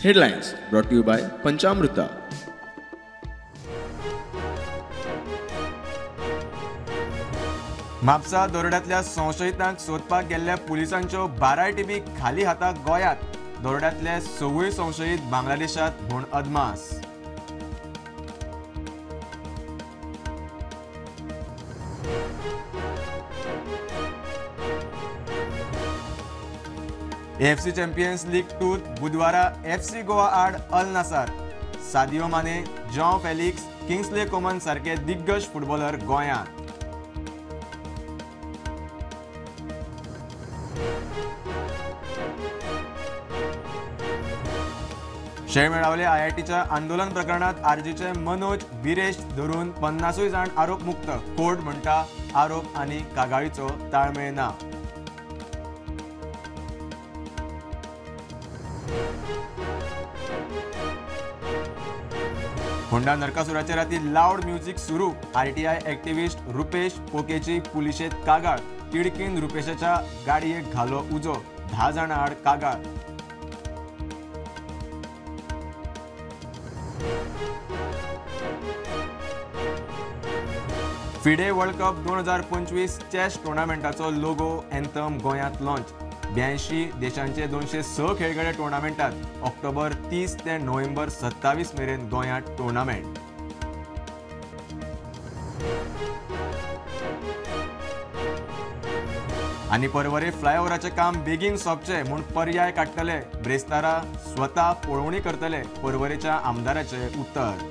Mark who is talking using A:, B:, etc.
A: Headlines brought to you by Panchamruta.
B: Mapusa दरोड्यांतल्या संशयितांक सोदपाक गेल्ल्या पुलिसांच्यो 12 टीमी खाली हाताक गोंयांत. दरोड्यांतले 6 संशयीत बांगलादेशात म्हूण अदमास. एएफसी चॅम्पियन्स लीग 2 बुधवारा एफसी गोवा आड Al Nassr. Sadio Mane, Joao Felix, Kingsley Coman सारके दिग्गज फुटबॉलर गोंयांत. शेळमेळावले आयआयटीच्या आंदोलन प्रकरणात आरजीचे मनोज विरेश धरून 50 जाण आरोप मुक्त. कोर्ट म्हणटा आरोप आनी कागाळीचो ताळमेळ ना. होंडा नरकासुराच्या राती लाऊड म्युझिक सुरू. आरटीआय ॲक्टिव्हिस्ट रुपेश पोकेची पुलिशेत कागाळ. तिडकीन रुपेशाच्या गाडयेक घालो उजो. 10 जाणां आड कागाळ. फिडे वर्ल्ड कप 2025 चॅस टुर्नामेंटाचो लोगो एन्थम गोंयांत लॉन्च. 82 देशांचे 206 खेळगडे टुर्नामेंटात. ऑक्टोबर 30 ते नोव्हेंबर 27 मेरेन गोंयांत टुर्नामेंट. आनी परवरी फ्लायओव्हराचें काम बेगीन सोंपचें म्हूण पर्याय काडटले. ब्रेस्तारा स्वता पळोवणी करतले. परवरेच्या आमदाराचें उतर.